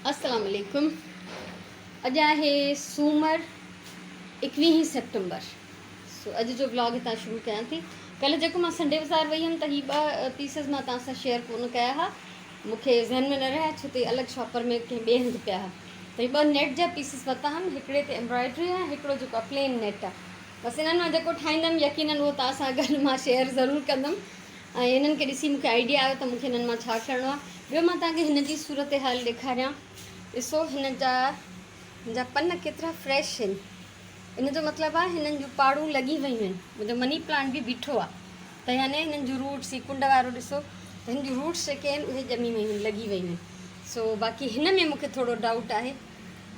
السلام عليڪم اڄ آهي سومر ايڪويهين سيپٽمبر سو اڄ جو ولاگ هتان شروع ڪيان ٿي ڪلهه جيڪو مان سنڊي بازار وئي هيم ته هي ٻه پيسز مان توهان سان شيئر ڪونه ڪيا ها مون کي ذهن ۾ نه رهيا ڇو ته الڳ شاپر ۾ ڪنهن ٻئي هنڌ پيا ها ته هي ٻه نيٽ جا پيسز ورتا هئم هڪڙي تي ايمبرائڊري آهي هڪڙو جيڪو آهي پلين نيٽ آهي بس انهن مان جيڪو ٺاهيندم يقينن اهو توهان سان گڏ مان شيئر ضرور ڪندم ۽ انهن کي ڏسي مون کي آئيڊيا آيو ته مون کي انهن مان ڇا ڪرڻو آهي. ٻيو مان توهان کي هن جي صورتحال ڏيکاريان. ڏسو هن جا هن جا پن ڪيترا فريش آهن. ان جو مطلب آهي هنن جون پاڙون لڳي ويون آهن. منهنجو مني پلانٽ به بيٺو آهي ته يعني هنن جون روٽس هي ڪنڊ وارو ڏسو ته هن جون روٽس جيڪي آهن اهي ڄمي ويون آهن لڳي ويون آهن. سو باقي هن ۾ مون کي ٿورو ڊائوٽ آهي.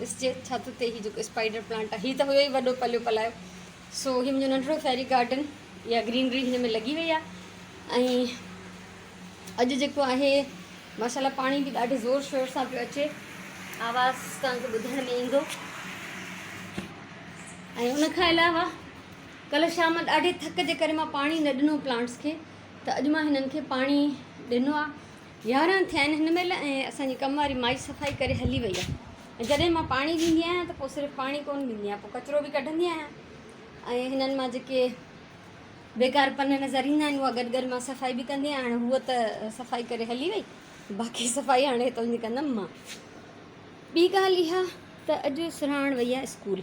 ڏسجي ڇا ٿو ٿئي. هي جيڪو اسپائيڊر پلانٽ آهي هي ته هيو ئي وڏو پليو پلايو. سو هي منهنجو ننڍڙو فيري گارڊن يا گرينري هن ۾ لڳي وئي آهي ۽ اڄ جيڪو آهي ماشاء الله پاڻي به ڏاڍي زور شور سان پيو اچي آواز توهان کي ٻڌڻ ۾ ايندو ۽ ان کان علاوه ڪلهه شام ڏاڍي ٿڪ جي ڪري مان پاڻي نه ڏنو پلانٽس کي ته اڄ مان هنن کي پاڻي ڏنو آهي يارهن ٿيا آهن هن مهل ۽ اسانجي ڪم واري مائي صفائي ڪري هلي وئي آهي ۽ جڏهن مان پاڻي ڏيندي آهيان ته پوء صرف پاڻي ڪونه ڏيندي آهيان پوء ڪچرو به ڪڍندي آهيان ۽ هنن مان جيڪي بيڪار پن نظر ايندا آهن اها گڏ گڏ مان صفائي به ڪندي آهيان هاڻي هوء ته صفائي ڪري هلي وئي باقي صفائي هاڻي هتان جي ڪندم مان ٻي ڳالهه اها ته اڄ سرهاڻ وئي آهي اسڪول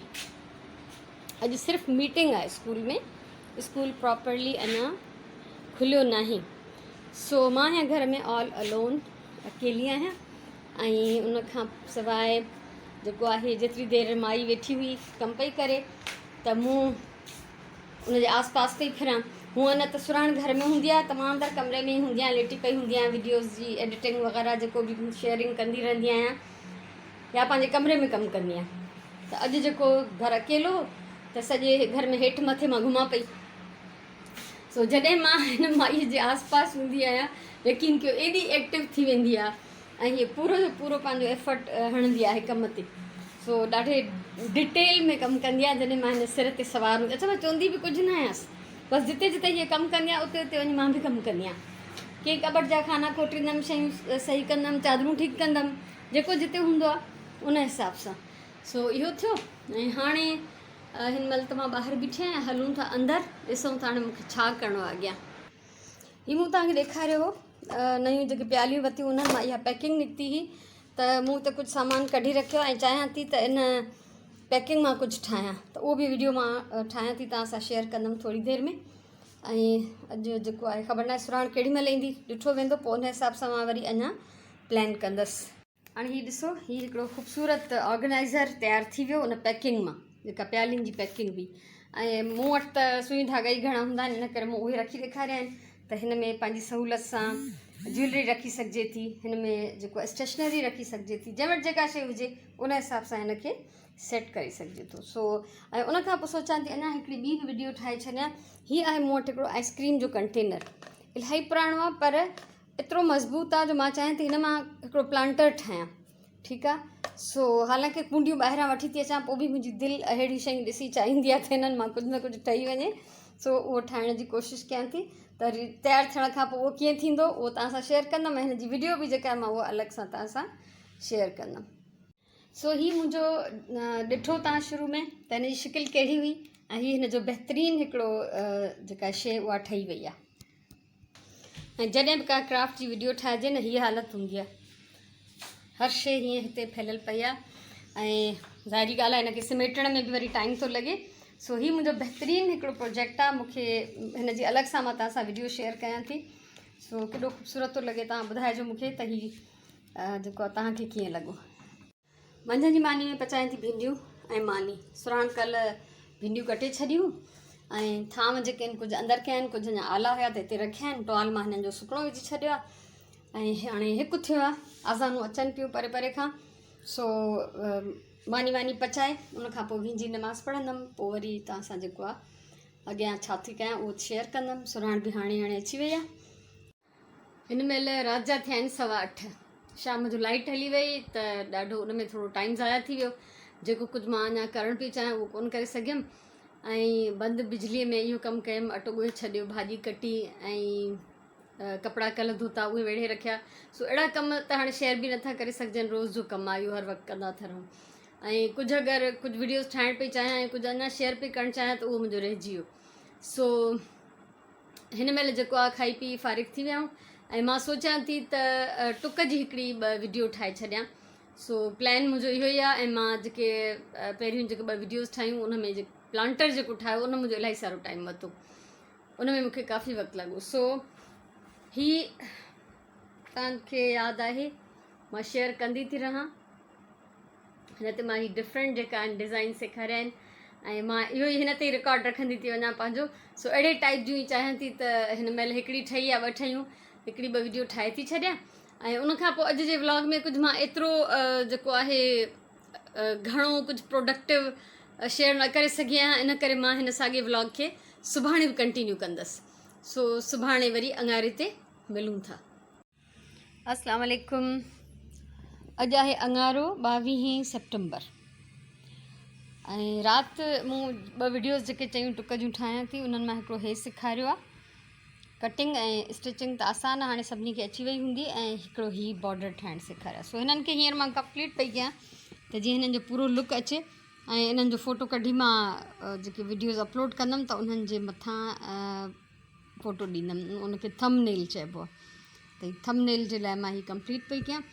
اڄ صرف ميٽنگ آهي اسڪول ۾ اسڪول پراپرلي اڃا کليو ناهي سو مان آهيان گهر ۾ آل الون اڪيلي آهيان ۽ ان کان سواء جيڪو آهي جيتري دير مائي ويٺي هئي ڪم پئي ڪري ته مون ان جي آس پاس پئي ڦران هونء نه ته سرهاڻ گهر ۾ هوندي آهي ته مان اندر ڪمري ۾ ئي هوندي آهيان ليٽي پئي هوندي آهيان وڊيوز جي ايڊيٽنگ وغيره جيڪو به شيئرنگ ڪندي رهندي آهيان يا پنهنجي ڪمري ۾ ڪم ڪندي آهيان ته اڄ جيڪو گهر اڪيلو هو ته سڄي گهر ۾ هيٺ مٿي مان گهمان پئي سو جڏهن مان هن مائيء جي آس پاس هوندي آهيان يقين ڪيو ايڏي ايڪٽو ٿي ويندي آهي ۽ هيء پورو جو پورو پنهنجو ايفرٽ هڻندي آهي ڪم تي سو ڏاڍي ڊيٽيل ۾ ڪم ڪندي آهي جڏهن مان هن سر تي سوار هوندي اڇا مان چوندي به ڪجهه نه آهيانس بس جتي جتي هيء ڪم ڪندي آهي اتي اتي وڃي مان به ڪم ڪندي آهيان ڪنهن ڪٻٽ جا خانا کوٽيندم شيون صحيح ڪندم چادرون ٺيڪ ڪندم جيڪو جتي هوندو آهي ان حساب سان سو اهو ٿيو ۽ هاڻي هن مهل ته مان ٻاهر بيٺي آهيان هلون ٿا اندر ڏسون ٿا هاڻي مونکي ڇا ڪرڻو آهي اڳيان هي مون توهان کي ڏيکاريو هو نيون جيڪي پياليون ورتيون انهن مان اها پيڪنگ نڪتي هئي ته مون ته ڪجهه سامان ڪڍي رکيو ۽ چاهيان ٿي ته ان پيڪنگ مان ڪجهه ٺاهيان ته اهو به ويڊيو مان ٺاهيان ٿي توهان سان شيئر ڪندم ٿوري دير ۾ ۽ اڄ جيڪو آهي خبر ناهي سرهاڻ ڪيڏي مهل ايندي ڏٺو ويندو پوء ان حساب سان مان وري اڃا پلان ڪندس هاڻي هي ڏسو هي هڪڙو خوبصورت آرگنائزر تيار ٿي ويو ان پيڪنگ مان جيڪا پيالين جي پيڪنگ هئي ۽ مون وٽ ته سوئي ڌاڳا ئي گهڻا هوندا آهن ان ڪري مون اهي رکي ڏيکاريا آهن ته هن ۾ پنهنجي سهولت سان جيولري رکي سگهجي ٿي هن ۾ جيڪو اسٽيشنري رکي سگهجي ٿي جنهن وٽ جيڪا شيء هجي ان حساب سان هن کي سيٽ ڪري سگهجي ٿو سو ۽ ان کان پوء سوچان ٿي اڃا هڪڙي ٻي به وڊيو ٺاهي ڇڏيان هي آهي مون وٽ هڪڙو آئسڪريم جو ڪنٽينر الاهي پراڻو آهي پر ايترو مضبوط آ جو مان چاهيان ٿي هن مان هڪڙو پلانٽر ٺاهيان ٺيڪ آ سو حالانڪه ڪونڊيون ٻاهران وٺي ٿي اچان پوء به منهنجي دل اهڙيون شيون ڏسي چاهيندي آ ته هنن مان ڪجهه نه ڪجهه ٺهي وڃي سو اهو ٺاهڻ جي ڪوشش ڪيان ٿي ته وري تيار ٿيڻ کان پوء اهو ڪيئن ٿيندو اهو توهان سان شيئر ڪندم ۽ هن جي وڊيو به جيڪا مان اها الڳ سان توهان سان شيئر ڪندم سو هي منهنجو ڏٺو توهان شروع ۾ ته هن جي شڪل ڪهڙي هئي ۽ هي هن جو بهترين هڪڙو جيڪا شيء اها ٺهي وئي آ ۽ جڏهن به ڪا ڪرافٽ جي وڊيو ٺاهجي نه هيء حالت هوندي آهي هر شيء هيئن هتي ڦهليل پئي آهي ۽ ظاهري ڳالهه آهي هن کي سميٽڻ ۾ به وري ٽائيم ٿو لڳي سو هي منهنجو بهترين هڪڙو پروجيڪٽ آهي مونکي هن جي الڳ سان مان توهان سان وڊيو شيئر ڪيان ٿي سو ڪيڏو خوبصورت ٿو لڳي توهان ٻڌائجو مونکي ته هي جيڪو آهي توهان کي ڪيئن لڳو منجهند جي ماني ۾ پچايان ٿي ڀينڊيون ۽ ماني. سرهاڻ ڪلهه ڀينڊيون ڪٽي ڇڏيون ۽ ٿانو جيڪي آهن ڪجهه اندر ڪيا آهن ڪجهه اڃا آلا هيا ته هتي رکيا آهن. ٽوال مان هنن جو سڪڻو وجهي ڇڏيو آهي ۽ هاڻي هڪ ٿيو آهي اذانون اچن پيون پري پري کان سو ماني واني پچائي ان کان پوء وينجهي نماز پڙهندم پوء وري توهان سان جيڪو آهي اڳيان ڇا ٿي ڪيان اهو شيئر ڪندم. سرهاڻ به هاڻي هاڻي اچي وئي آهي. هن مهل رات جا ٿيا آهن سوا اٺ. شام جو لائيٽ هلي وئي ته ڏاڍو ان ۾ ٿورو ٽائيم ضايع ٿي ويو. جيڪو ڪجهه مان اڃا ڪرڻ پئي چاهيان اهو ڪونه ڪري سگهيم ۽ بند بجليء ۾ اهو ڪم ڪيم اٽو ڳوهي ڇڏيو ڀاڄي ڪٽي ۽ ڪپڙا ڪلهه ڌوتا اهي ويڙهي رکيا. سو اهڙا ڪم ته هاڻي شيئر به نٿا ڪري سگهجن، روز جو ڪم آهي اهو هر وقت ڪندا ٿا رهون. ۽ ڪجهه اگر ڪجهه وڊيوز ٺاهڻ پئي چاهيان ۽ ڪجهه اڃا شيئر پئي ڪرڻ چاهيان ته اهو منهنجو رهجي ويو. سو هن مهل جيڪو آ کائي پي فارغ ٿي ويا آهيون ۽ مان سوچيان ٿي ته ٽڪ جي هڪڙي ٻه وڊيو ٺاهي ڇڏيان. سو پلان منهنجو اهو ئي آ ۽ مان جيڪي پهريون جيڪي ٻه وڊيوز ٺاهيون ان ۾ پلانٽر جيڪو ٺاهيو ان منهنجو الاهي سارو ٽائيم ورتو، ان ۾ مونکي ڪافي وقت لڳو. سو هي توهان کي ياد آهي مان شيئر ڪندي ٿي رهان. هن تي مان هي ڊفرنٽ جيڪا آهن ڊزائن سيکاريا آهن ۽ مان اهو ئي هن تي ئي رڪارڊ رکندي ٿي وڃان پنهنجو. سو اهڙي ٽائپ جون ئي چاهيان ٿي ته هن مهل هڪڙي ٺهي يا ٻه ٺهيون، هڪڙي ٻه وڊيو ٺاهي ٿي ڇڏيان. ۽ ان کان پوء اڄ جي ولاگ ۾ ڪجهه مان ايترو جيڪو آهي گهڻو ڪجهه پروڊڪٽو شيئر نه ڪري سگهي آهيان، ان ڪري مان هن ساڳي ولاگ کي سڀاڻي به ڪنٽينيو ڪندس. سو سڀاڻي وري اڱاري تي ملون ٿا. السلام عليڪم. اڄ آهي اڱارو ٻاويهين سيپٽمبر ۽ رات مون ٻه وڊيوز جيڪي چيون ٽڪ جون ٺاهيان ٿي انهن مان هڪڙو هي سيکاريو آهي. ڪٽنگ ۽ اسٽچنگ ته آسان آهي هاڻي سڀني کي اچي وئي هوندي ۽ هڪڙو هي بارڊر ٺاهڻ سيکاريا. سو هنن کي هينئر مان ڪمپليٽ پئي ڪيان ته جيئن هنن جو پورو لڪ اچي ۽ انهن جو فوٽو ڪڍي مان جيڪي وڊيوز اپلوڊ ڪندم ته انهن جي مٿان فوٽو ڏيندم، ان کي ٿم نيل چئبو آهي. ته هي ٿم نيل جي لاء مان هي ڪمپليٽ پئي ڪيان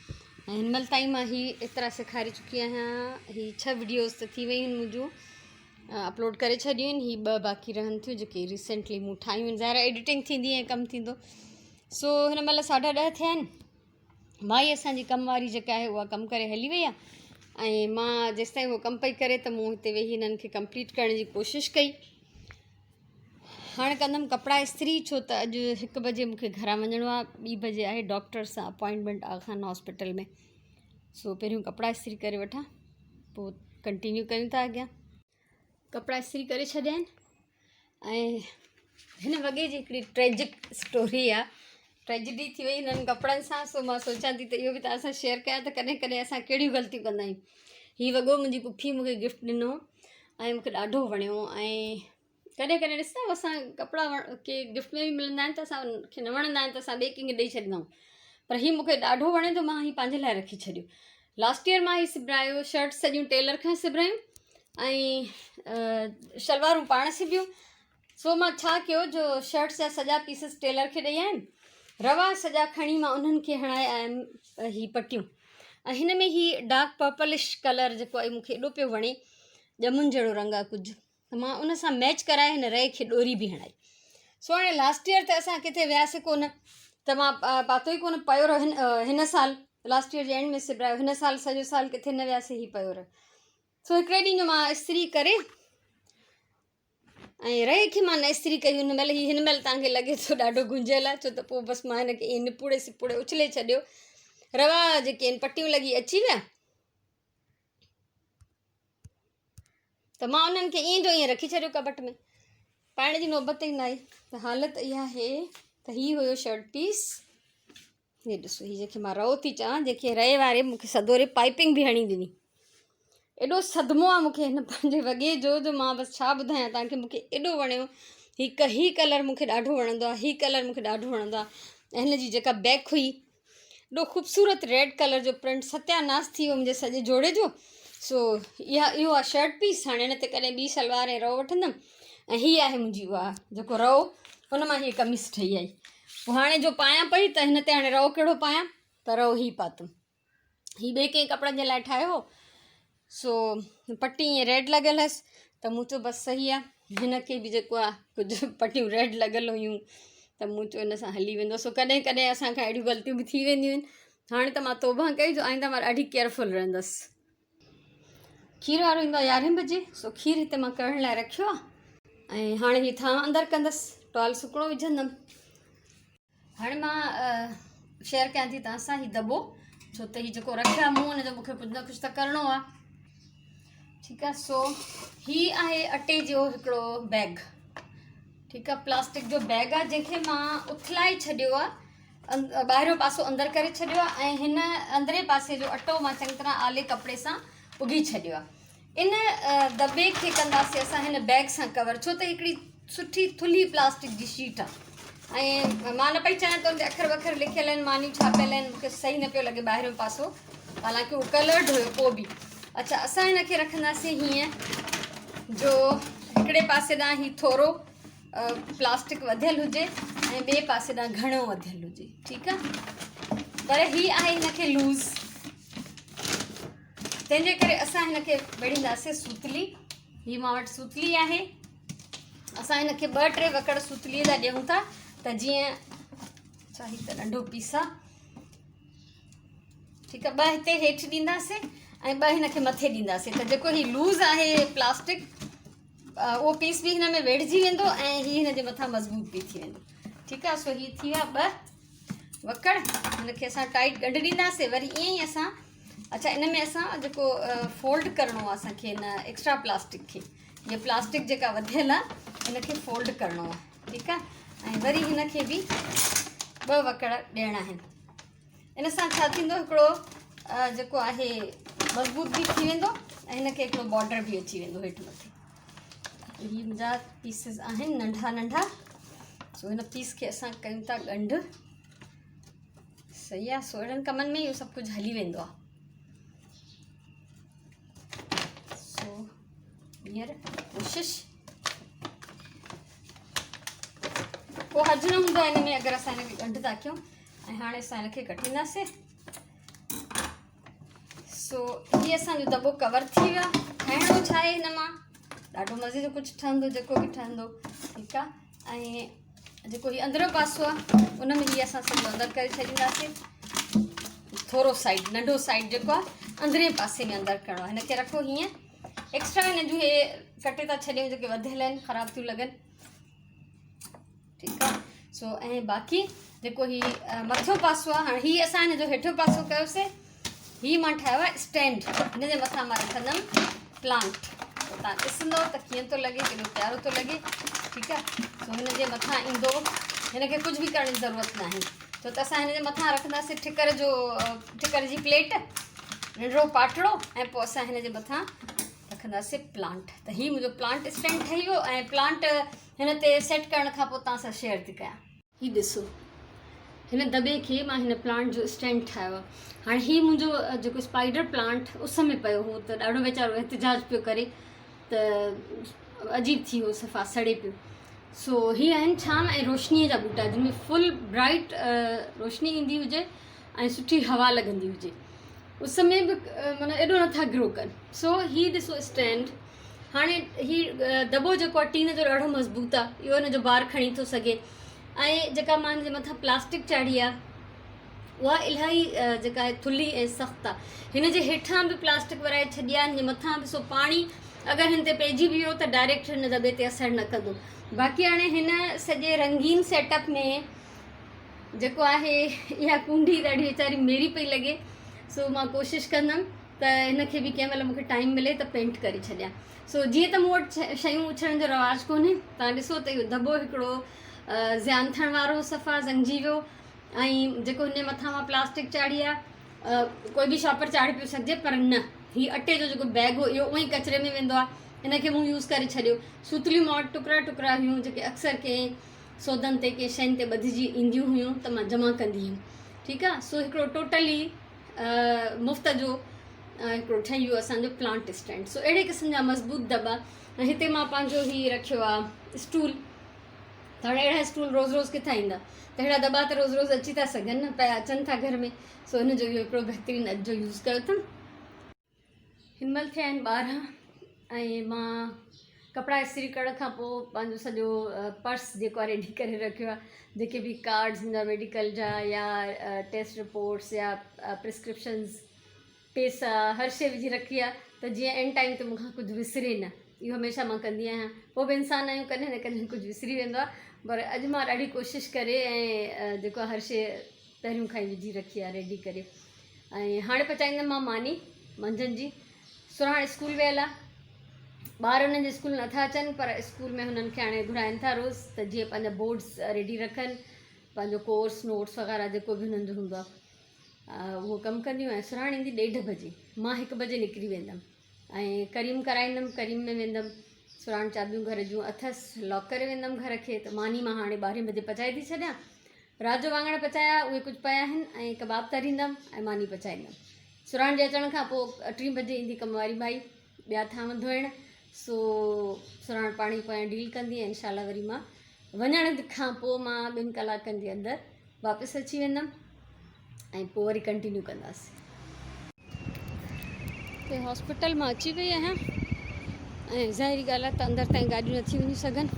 ۽ هن مهل تائين مان هي ايترا سيکاري چڪي آهيان. هي ڇهه وڊيوز ته ٿي ويون آهن منهنجون اپلوڊ ڪري ڇڏيون آهن، هي ٻه باقي رهن ٿيون جيڪي ريسينٽلي مون ٺاهيون آهن. ظاهر آهي ايڊيٽنگ ٿيندي ۽ ڪم ٿيندو. سو هن مهل 10:30 ٿيا آهن. مائي اسانجي ڪم واري جيڪا آهي اها ڪم ڪري هلي وئي آهي ۽ مان جيستائين اهو ڪم پئي ڪري ته مون هتي ويهي هنن کي ڪمپليٽ ڪرڻ جي ڪوشش ڪئي. هاڻي ڪندم ڪپڙا استري، ڇو ته اڄ 1 بجي مونکي گهران وڃڻو آهي، 2 بجي آهي ڊاڪٽر سان اپوائنٽمينٽ آغا خان هاسپيٽل ۾. سو پهريون ڪپڙا استري ڪري وٺان پوء ڪنٽينيو ڪيون ٿا اڳيان. ڪپڙا استري ڪري ڇڏيا آهن ۽ هن وڳي جي هڪڙي ٽريجڪ اسٽوري آهي، ٽريجڊي ٿي وئي هنن ڪپڙن سان. سو مان سوچان ٿي ته اهو به توهان سان شيئر ڪيان ته ڪڏهن ڪڏهن اسان ڪهڙيون غلطيون ڪندا آهيون. هي وڳو منهنجي پڦي مونکي گفٽ ڏنو ۽ مونکي ڏاڍو وڻيو. ۽ ڪڏهن ڪڏهن ڏسندا آهيو اسان ڪپڙا ڪي گفٽ ۾ به ملندا آهن ته اسان کي نه وڻندا آهن ته اسان ٻئي ڪنهن کي ڏئي ڇڏيندا آهيون، پر هي مونکي ڏاڍو وڻيو جو مان هي پنهنجي لاء رکي ڇڏيو. لاسٽ ايئر مان هي سبرايو، شرٽ سڄيون ٽيلر کان سبرايون ۽ شلوارون پاڻ سبيون. سو مان ڇا ڪيو جو شرٽس جا سڄا پيسز ٽيلر کي ڏئي آيم، روا سڄا کڻي مان انهن کي هڻائي آيم هي پٽيون. ۽ هن ۾ هي ڊارڪ پرپلش ڪلر جيڪو آهي مونکي ايڏو پيو وڻي، ڄمن جهڙو رنگ آهي ڪجهه، ته مان ان سان ميچ ڪرائي هن رئي کي ڏوري به هڻائي. سو هاڻي لاسٽ ايئر ته اسان ڪٿي وياسي ڪونه ته مان پاتو ئي ڪونه پيو رهيو. هن سال لاسٽ ايئر جي اينڊ ۾ سبرايو، هن سال سڄو سال ڪٿي نه وياسي هي پيو رهيو. سو هڪڙي ڏينهن جو مان استري ڪري ۽ رئي کي مان نه استري ڪئي هن مهل. هي هن مهل توهان کي لڳي ٿو ڏاڍو گهنجيل آهي، ڇو ته پوء بس مان هن کي ائين نپوڙي سپوڙي اڇلي ڇڏيو. روا جيڪي آهن پٽيون لڳي اچي ويا ته مان انهن کي ائين جو ائين رکي ڇڏيو ڪٻٽ ۾، پائڻ جي نوبت ئي نه آئي. ته حالت اها آهي ته هي هيو شرٽ پيس. هي ڏسو، هي جنهن کي مان رئو ٿي چوان، جنهن کي رئي واري مون کي سدوري پائپنگ به هڻي ڏني. ايڏو صدمو آهي مون کي هن پنهنجي وڳي جو، جو مان بس ڇا ٻڌايان توهان کي، مون کي ايڏو وڻيو. هي هي ڪلر مون کي ڏاڍو وڻندو آهي، هي ڪلر مون کي ڏاڍو وڻندو آهي. ۽ هن جي جيڪا بيڪ هئي ايڏو خوبصورت ريڊ ڪلر جو پرنٽ، ستياناس ٿي ويو منهنجي سڄي جوڙي جو. سو اها اهو آهي شرٽ پيس. هاڻي هن تي ڪڏهن ٻي شلوار ۽ رئو وٺندم. ۽ هي آهي منهنجي اها جيڪو رئو، ان مان هيء قميص ٺهي آئي. پوء هاڻي جو پايان پئي ته هن تي هاڻي رئو ڪهڙو پايان، ته رئو هي پاتم. هي ٻئي ڪنهن ڪپڙن جي لاء ٺاهيو هو. سو پٽي ائين ريڊ لڳل هيس ته مون چيو بس صحيح آهي. هن کي به جيڪو آهي ڪجهه پٽيون ريڊ لڳل هيون ته مون چيو ان سان هلي ويندو. سو ڪڏهن ڪڏهن اسان کان اهڙيون غلطيون به ٿي وينديون آهن. هاڻي ته مان توبه ڪئي جو آئنده مان ڏاڍي ڪيئرفل رهندس. کير وارو ايندو آهي 11 بجي، سو کير هتي مان ڪرڻ لاء رکيو آهي ۽ هاڻي هي ٿانو اندر ڪندس، ٽوال سڪڻو وجهندم. هاڻي مان شيئر ڪيان ٿي توهان سان هي دٻو، ڇو ته هي جيڪو رکيو آهي مون ان جو مونکي ڪجهه نه ڪجهه ته ڪرڻو آهي. ٺيڪ آهي، سو هي آهي اٽي جو هڪڙو بيگ. ٺيڪ آهي، پلاسٽڪ جو بيگ آهي جنهن کي مان اٿلائي ڇڏيو آهي، ٻاهريون پاسو اندر ڪري ڇڏيو آهي ۽ هن اندرين پاسي جو اٽو مان چڱي طرح آلي ڪپڙي سان اگهي ڇڏيو آهي. ان دٻي کي ڪنداسين اسان هن بيگ سان ڪور، ڇو ته هڪڙي سٺي ٿلهي پلاسٽڪ جي شيٽ آهي. ۽ مان نه پئي چاهيان ته ان تي اکر وکر لکيل آهن مانيون ڇاپيل آهن مونکي صحيح نه پيو لڳي ٻاهريون پاسو حالانڪه اهو ڪلرڊ هيو پوء به اڇا اسان هن کي رکنداسين هيئن جو هڪڙي پاسي ڏانهن هي ٿورو پلاسٽڪ وڌيل هجي ۽ ٻئي پاسي ڏانهن گهڻو وڌيل هجي ٺيڪ آهي پر هي آهي هن کي لوز تنهن جي ڪري اسان هن کي ويڙهينداسين سوتلي هي مان وٽ سوتلي آهي اسان هن کي ٻه ٽي وڪڙ سوتلي جا ڏيون ٿا ته جيئن اڇا هي ته ننڍو پيس آ ٺيڪ آ ٻه هتي هيٺ ڏينداسين ۽ ٻه هن کي مٿي ڏينداسين ته جيڪو هي لوز آهي پلاسٽڪ اهو پيس به هن ۾ ويڙهجي ويندو ۽ هي هن جي مٿان مضبوط به ٿي ويندو ٺيڪ آ سو هي ٿي ويا ٻه وڪڙ هن کي اسان ٽائيٽ ڳنڍ ڏينداسين وري ائين ئي اسان اڇا ان ۾ اسان جيڪو فولڊ ڪرڻو آهي اسانکي هن ايڪسٽرا پلاسٽڪ کي هي پلاسٽڪ جيڪا وڌيل آهي ان کي فولڊ ڪرڻو آهي ٺيڪ آهي ۽ وري هن کي به ٻه وڪڙ ڏيڻا آهن ان سان ڇا ٿيندو هڪڙو جيڪو آهي مضبوط به ٿي ويندو ۽ هن کي هڪڙو بارڊر به اچي ويندو هيٺ مٿي هي منهنجا پيسز آهن ننڍا ننڍا سو هن پيس کي اسان ڪيون ٿا ڳنڍ صحيح آهي سو اهڙن ڪمن ۾ اهو سڀ ڪجهه هلي ويندو آهي سو ٻيهر ڪوشش ڪو حرج نه هوندو آهي هن ۾ اگر اسان هن کي ڳنڍ ٿا ڪيون ۽ هاڻي اسان هن کي ڪٽينداسين سو هي اسان جو دٻو ڪور ٿي ويو ٺاهڻو ڇا آهي هن مان ڏاڍو مزي جو ڪجهه ٺهندو جيڪو به ٺهندو ٺيڪ آهي ۽ جيڪو هي اندريون پاسو آهي ان ۾ هي اسان سڄو اندر ڪري ڇڏينداسين ٿورو سائيڊ ننڍو سائيڊ جيڪو آهي اندرين پاسي ۾ اندر ڪرڻو آهي هن کي رکو هيئن ايڪسٽرا هن جون هي ڪٽي ٿا ڇڏيون جيڪي وڌيل آهن خراب ٿيون لڳن ٺيڪ آ سو ۽ باقي جيڪو هي مٿيون پاسو آ هاڻي هي اسان هن جو هيٺيون پاسو ڪيوسي هي مان ٺاهيو آ اسٽينڊ هن جي مٿان مان رکندم پلانٽ تان ڏسندو ته ڪيئن ٿو لڳي ڪيڏو پيارو ٿو لڳي ٺيڪ آ سو هن جي مٿان ايندو هن کي ڪجهه به ڪرڻ جي ضرورت ناهي ڇو ته اسان هن جي مٿان رکنداسي ٺڪر جو ٺڪر جي پليٽ ننڍڙو پاٽڙو ۽ پوء اسان هن جي مٿان رکنداسي پلانٽ ته هي منهنجو پلانٽ اسٽينڊ ٺهي ويو ۽ پلانٽ هن تي سيٽ ڪرڻ کان پوء توهان سان شيئر ٿي ڪيان. هي ڏسو هن دٻي کي مان هن پلانٽ جو اسٽينڊ ٺاهيو آهي. هاڻي هي منهنجو جيڪو اسپائيڊر پلانٽ اس ۾ پيو هو ته ڏاڍو ويچارو احتجاج پيو ڪري ته عجيب ٿي ويو صفا سڙي پيو. سو هي آهن ڇانو ۽ روشنيء جا ٻوٽا جن ۾ فل برائيٽ روشني ايندي هجي ۽ سٺي هوا لڳندي هجي. اس ۾ به معنيٰ ايڏو نٿا گرو ڪن. سو هي ڏسو اسٽينڊ هاڻي هي دٻو جيڪو آهي ٽين جو ڏاڍو مضبوط آهي اهو هن جو بار کڻي ٿو سگهي ۽ جيڪا مان هن جي مٿان پلاسٽڪ چاڙهي آهي اها الاهي جيڪا آهي ٿلهي ۽ سخت آهي هن جي هيٺان به پلاسٽڪ ورائي ڇڏي آهي هن جي مٿان به سو پاڻي اگر هن تي پئجي به ويو ته ڊائريڪٽ هن دٻي تي اثر نه ڪندو باقي هاڻي هن سڄي رنگين سيٽ اپ ۾ جيڪو آهي اها ڪونڊي ڏاڍي ويچاري ميري پئي لڳي سو مان ڪوشش ڪندم ته هن کي به ڪنهن مهل مونکي ٽائيم ملي ته پينٽ ڪري ڇڏيان سو جيئن ته مون وٽ شيون اڇلڻ جو رواج ڪونهي تان ڏسو ته اهو دٻو هڪڙو زيان ٿيڻ وارو صفا زنگجي ويو ۽ جيڪو هن جي مٿان مان پلاسٽڪ چاڙهي آهي ڪوئي به شاپر چاڙهي پيو سگهجي پر نه هي اٽي جو جيڪو بيگ هو اهو اونئي ڪچري ۾ ويندو آهي هن کي مون يوز ڪري ڇڏيو سوتليون مان وٽ ٽڪرا ٽڪرا هيون جيڪي اڪثر ڪنهن سودن تي ڪنهن شين تي ٻڌجي اينديون هيون ته مان جمع ڪندي هيم ٺيڪ آ سو هڪڙو ٽوٽلي مفت جو هڪڙو ٺهي ويو اسان جو پلانٽ اسٽينڊ سو اهڙي قسم جا مضبوط دٻا ۽ هتي مان پنهنجو هي رکيو آ اسٽول ته هاڻي اهڙا اسٽول روز روز ڪٿان ايندا ته اهڙا دٻا ته روز روز اچي ٿا سگهن نه پيا اچن ٿا گهر ۾ سو ان جو اهو هڪڙو بهترين اڄ جو يوز ڪيو اٿم هن مهل ٿيا آهن 12 ۽ مان ڪپڙا استري ڪرڻ کان پوء پنهنجو سڄو پرس جيڪو آهي ريڊي ڪري رکيو آهي جيڪي به ڪارڊز هوندا ميڊيڪل جا يا ٽيسٽ رپورٽس يا پرسڪرپشنز پيسا هر شي وجهي رکي آهي ته جيئن عين ٽائيم تي مون کان ڪجهه وسري نه اهو هميشه مان ڪندي آهيان پوء به انسان آهيون ڪڏهن نه ڪڏهن ڪجهه وسري ويندو آهي پر اڄ مان ڏاڍي ڪوشش ڪري ۽ جيڪو هر شي پهريون کان ئي وجهي رکي آهي ريڊي ڪري ۽ هاڻي پچائيندم مان ماني منجهند جي. سرهاڻ اسڪول ويل آ. ٻار هنن جي اسڪول نٿا اچن پر اسڪول ۾ هنن کي هاڻي گهرائن ٿا روز ته جيئن پنهنجا بورڊز ريڊي رکن پنهنجو ڪورس نوٽس وغيره جيڪو به هنن جو هوندو آ اهو ڪم ڪنديون ۽ سرهاڻ ايندي ڏيڍ بجي مان هڪ بجي نڪري ويندم ۽ ڪريم ڪرائيندم ڪريم ۾ ويندم. سراڻ چاٻيون گهر جون اٿس، لاڪ ڪري ويندم گهر کي ته ماني مان هاڻي ٻارهين بجي پچائي ٿي ڇڏيان. رات جو واڱڻ پچايا اهي ڪجهه پيا آهن ۽ ڪباب تريندم ۽ ماني پچائيندم. سراڻ جي اچڻ کان پوء ٽين بجي ايندي ڪم واري مائي ٻيا ٿانو ڌوئڻ سو سراڻ پاڻي پويان ڊيل ڪندي ۽ انشاء الله وري مان وڃڻ کان پوء مان ٻن ڪلاڪن جي اندر واپس اچي ويندم ۽ پوء وري ڪنٽينيو ڪنداسين. هتي هاسپيٽل مان اچي وئي آهيان ۽ ظاهري ڳالهه آهي ته اندر تائين گاڏيون نٿي وڃي سگهن.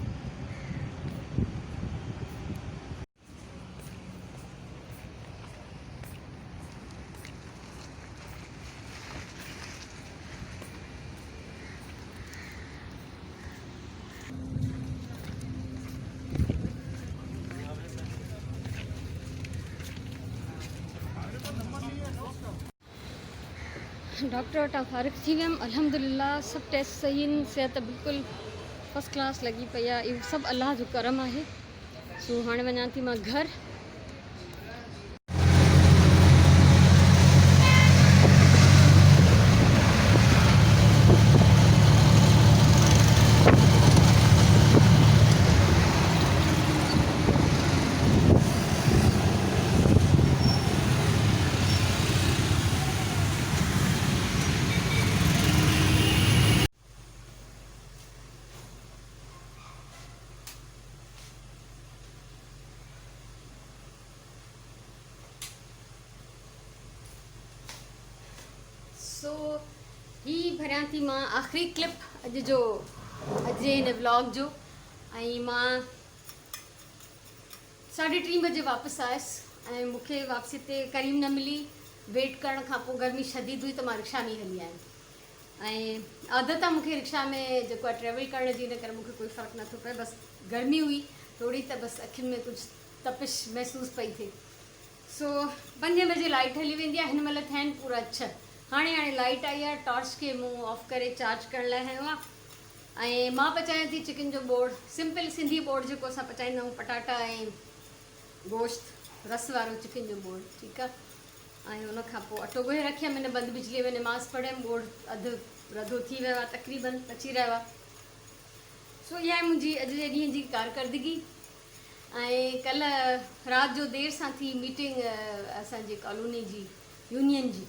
ڊاڪٽر وٽان فارغ ٿي ويم الحمدلله سڀ ٽيسٽ صحيح آهن صحت بلڪل فرسٽ ڪلاس لڳي پئي آهي اهو سڀ الله جو ڪرم آهي سو هاڻي وڃان ٿي مان گهر. سو هي ڀريان ٿي مان آخري ڪلپ اڄ جو اڄ جي هن ولاگ جو ۽ مان ساڍي ٽين بجي واپس آيس ۽ مون کي واپسي تي ڪريم نه ملي ويٽ ڪرڻ کان پوء گرمي شديد هئي ته مان رڪشا ۾ هلي آيم ۽ عادت آ مونکي رڪشا ۾ جيڪو آ ٽريول ڪرڻ جي ان ڪري مونکي ڪوئي فرق نٿو پئي بس گرمي هئي ٿوري ته بس اکين ۾ ڪجهه تپش محسوس پئي ٿئي سو پنجين بجي لائيٽ هلي ويندي آ هن مهل ٿيا آهن پورا ڇهه هاڻي هاڻي لائيٽ آئي آ ٽارچ کي مون آف ڪري چارج ڪرڻ لاء هنيو آ ۽ مان پچايان ٿي چڪن جو ٻوڙ سمپل سنڌي ٻوڙ جيڪو اسان پچائيندا آهيون پٽاٽا ۽ گوشت رس وارو چڪن جو ٻوڙ ٺيڪ آ ۽ ان کان پوء اٽو ڳوهي رکيم ان بند بجليء ۾ نماز پڙهيم ٻوڙ اڌ رڌو ٿي ويو آهي تقريبن پچي رهيو آهي سو اها آهي منهنجي اڄ جي ڏينهن جي ڪارڪردگي ۽ ڪلهه رات جو دير سان ٿي ميٽنگ اسان جي ڪالوني جي يونين جي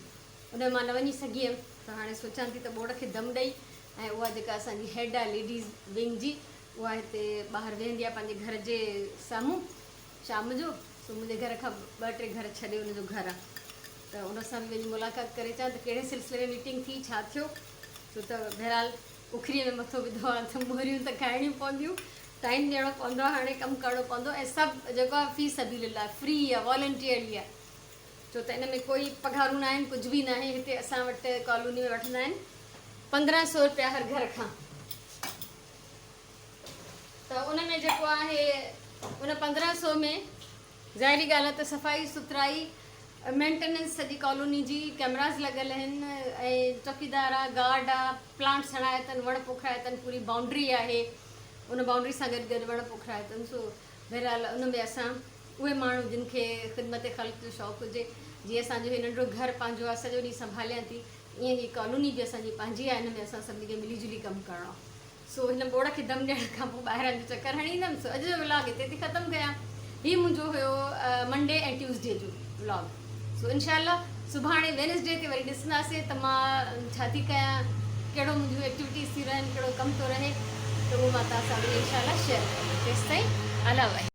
ان ۾ مان نه وڃي سگهي هيم ته هاڻي سوچان ٿي ته ٻوڙ کي دم ڏئي ۽ اها جيڪا اسان جي هيڊ آهي ليڊيز ونگ جي اها هتي ٻاهر ويهندي آهي پنهنجي گهر جي سامهون شام جو سو منهنجي گهر کان ٻه ٽي گهر ڇڏي ان جو گهر آ ته ان سان به وڃي ملاقات ڪري اچان ته ڪهڙي سلسلي ۾ ميٽنگ ٿي ڇا ٿيو ڇو ته بهرحال اکريء ۾ مٿو وڌو آ ته موريون ته کائڻيون پونديون ٽائيم ڏيڻو پوندو آ هاڻي ڪم ڪرڻو پوندو ۽ سڀ جيڪو آ في سبيل الله فري آ والنٽيئرلي آ ڇو ته ان ۾ ڪوئي پگهارون ناهن ڪجهه به ناهي هتي اسان وٽ ڪالوني ۾ وٺندا آهن 1500 روپيا هر گهر کان ته ان ۾ جيڪو آهي ان 1500 ۾ ظاهري ڳالهه آهي ته صفائي سٿرائي مينٽيننس سڄي ڪالوني جي ڪيمراز لڳل آهن ۽ چوڪيدار آ گارڊ آ پلانٽس هڻايا اٿن وڻ پوکرايا اٿن پوري بائونڊري آهي ان بائونڊري سان گڏ گڏ وڻ پوکرايا اٿن سو بهرحال ان ۾ اسان اهي ماڻهو جن کي خدمت خلق جو شوق هجي جيئن اسان جو هي ننڍڙو گهر پنهنجو آ سڄو ڏينهن سنڀاليان ٿي ائين هي ڪالوني به اسان جي پنهنجي آهي ان ۾ اسان سڀني کي ملي جلي ڪم ڪرڻو آ سو هن ٻوڙ کي دم ڏيڻ کان پوء ٻاهران جو چڪر هڻي ايندم. سو اڄ جو ولاگ هتي ٿي ختم ڪيان. هي منهنجو هيو منڊي ۽ ٽيوزڊي جو ولاگ. سو انشاء الله سڀاڻي وينسڊي تي وري ڏسنداسين ته مان ڇا ٿي ڪيان، ڪهڙو منهنجون ايڪٽيوٽيز ٿي رهن، ڪهڙو ڪم ٿو رهي ته اهو مان توهان سان وري انشاء الله شيئر ڪندس. تيستائين الله واهي.